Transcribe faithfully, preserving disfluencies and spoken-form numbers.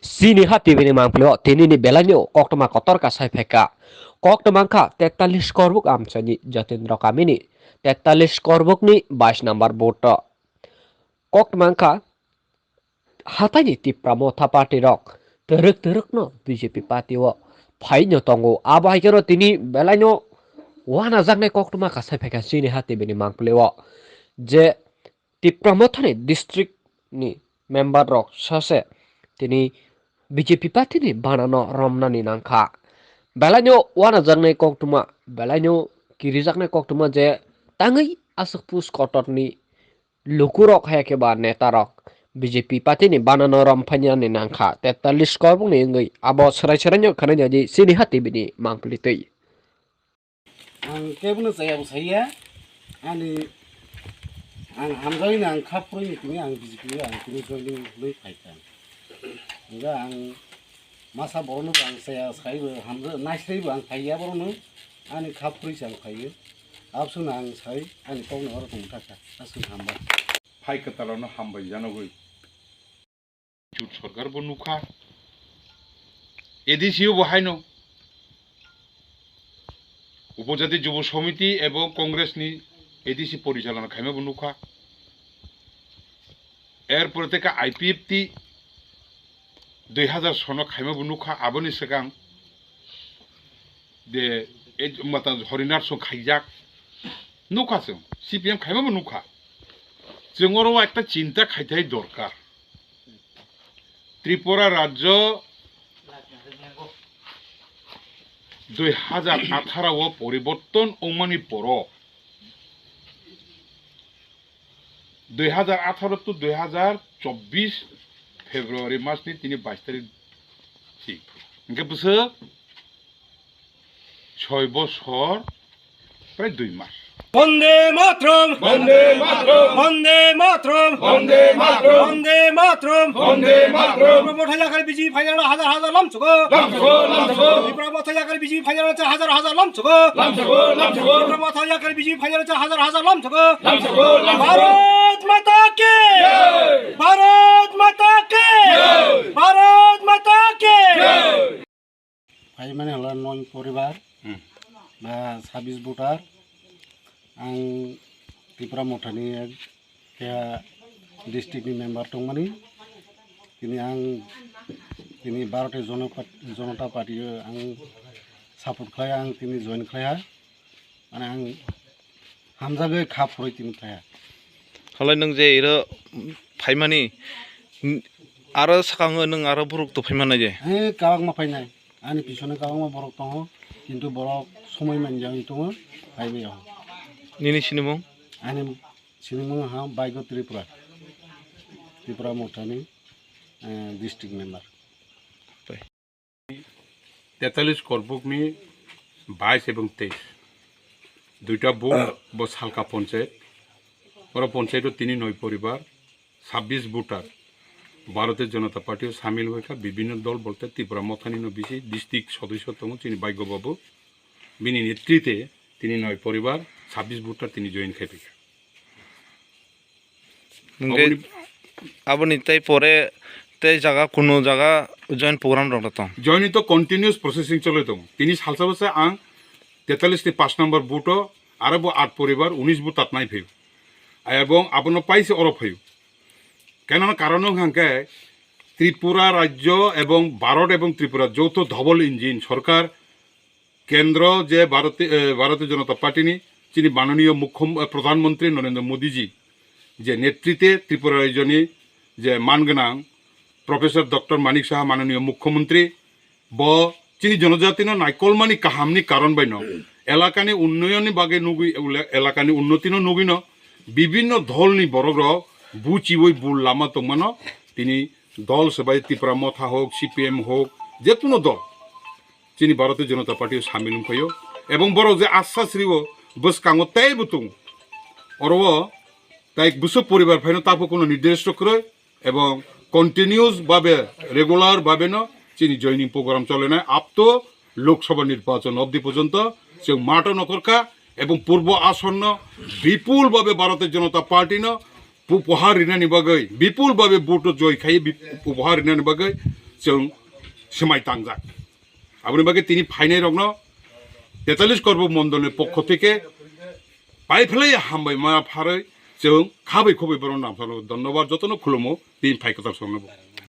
Chini ha T V ni mangpili o tini ni belai no koktwma kotor kasai phaikha. Koktwma wngkha tetalis korbuk amchaini Jatendra Kamini, tetalis korbuk ni bais number vote o. Koktwma wngkha hatai ni Tipra Motha party rok twrwk twrwk no B J P party o phai no tongo. Abo hai khe no tini belai no uanajaknai koktwma kasai phaikha chini ha T V ni mangpili o je Tipra Mothani district ni member rok sase tini B J P party ni banano romnani nangkha. Belaino uanajaknai koktwma, belaino kirijaknai koktwma je tangwi aswk push kotor ni lukurok hai khe ba netarok B J P party ni banano romphainani nangkha. Tetalis korbukni wngwi abo swrai swraino khwnainani chini ha T V ni mangpili twi. Ang kebono chaya bo saya, ani ang hamjagwi no ang kha phuruni tini ang B J P o ang tini joining hlwi phaikha. Hingkhe ang masa borokno bo ang chaya sai bo hamjak naisrai bo ang phaiya borokno ani kha phurui se ang phaio. Abswkno ang sai ani kokno oro tong thakha aswk hambai. Phai kwtalano hambai janogwi. Jut sorkar bo nukha, A D C o bo haino Upojati Jubo Somiti ebong Congress ni A D C porichalona khaima bo nukha. Erpore tei ka I P F T dui hazar sono khaima bo nukha, aboni swkang de e mata Horinath song khaijak nukha chwng, C P M khaima bo nukha. Chwng oro ekta chinta khaithai dorkar. Tripura rajyo dui hazar atharo o poriborton wngmani poro, dui hazar atharo to dui hazar chobbish February masni tini bais tarik si. Hingke bwswk soi bosor prai dui mas. Bande Mataram! Bande Mataram! Bande Mataram! Bande Mataram! Bande Mataram! Bande Mataram! Tipra Motha yakar B J P phainani hazar hazar lamsogo. Lamsogo, lamsogo. Tipra Motha yakar B J P phainani hazar hazar lamsogo. Lamsogo, lamsogo. Tipra Motha yakar B J P phainani hazar hazar lamsogo. Lamsogo, lamsogo. Bharat Mata ki! Jai! Bharat Mata ki! Jai! Bharat Mata ki! Jai! Phaimani hwla noi poribar, hmm, ba sabis voter. Ang Tipra Mothani keha district ni member tongmani. Tini ang tini Bharatiya Jona-, Janata Party o ang support khlai, ang tini join khlaiha. Mane ang hamjagwi kha phurwi tini phaiha. Halai nwng je iro phaimani, aro swkango nwng aro borok tong phaimani je? Eh, kwbangma phainai. Ani pisone kwbangma borok tongo, kintu borok somoi manjagwi tongo, phaibai o. Nini sinimung? Ani sinimung ha Baigo Tripura, Tipra Mothani, eh, district member. Tetalis korbukni bais ebong teis, duita buk bo Salka ponchayat, oro ponchayat o tini noi poribar, sabis voter Bharatiya Janata Party o samil wngkha, bibinno dol bolte Tipra Mothani no bisi district sodosyo tongo chini Baigo Babu, bini netrite tini noi poribar sabis voter tini join khai phaikha. Hingke aboni aboni tei pore tei jaga kuno jaga join program rok tong? Join to continuous processing choloi tongo. Tini salsa bwsa ang tetalis ni pash number booth o aro bo aat poribar unis booth tatnai phaio. Ebong abono paise oro phaio. Kenano karon wngkha hwnkhe Tripura rajyo ebong Bharat ebong Tripura jouto double engine sorkar, kendro je Bharati-, eh, Bharatiya Janata Party ni chini mananiyo Mukhyam-, eh, Pradhan Mantri Narendra Modi ji je netrite Tripura rajyoni je man gwnang Professor Doctor Manik Saha mananiyo Mukhyamantri, bo chini jonojatino naikolmani kahamni karon baino elakani unnayonni bagwi nugwi, ele-, elakani unnotino nugwino bibinno dholni borokrok buchiwi bul lama tongmano tini dol swbai Tipra Motha hok, C P M hok, je kuno dol chini Bharatiya Janata Party o samil wngphaio. Ebong borok je asasrio bwskango teibo tongo. Oro o tai bwswk poribar phaino taphok kuno nirdisto kwrwi ebong continuous babe, regular babe no chini joining program cholenai up to Lok Sabha nirbachan obdi porjonto chwng mato nokorkha ebong purbo asonno bipul babe Bharatiya Janata Party no pu-, upahar rinani bagwi, bipul babe vote o joy khai bi-, upahar rinani bagwi chwng swmai tangjak. Aboni bagwi tini phainairokno tetalis Korbo Mondolni pokho theke pai phlai hambai ma pharwi chwng khabai khubai borok namsano dhonnobad, jotono khulumo, tini phai kwtal songno bo.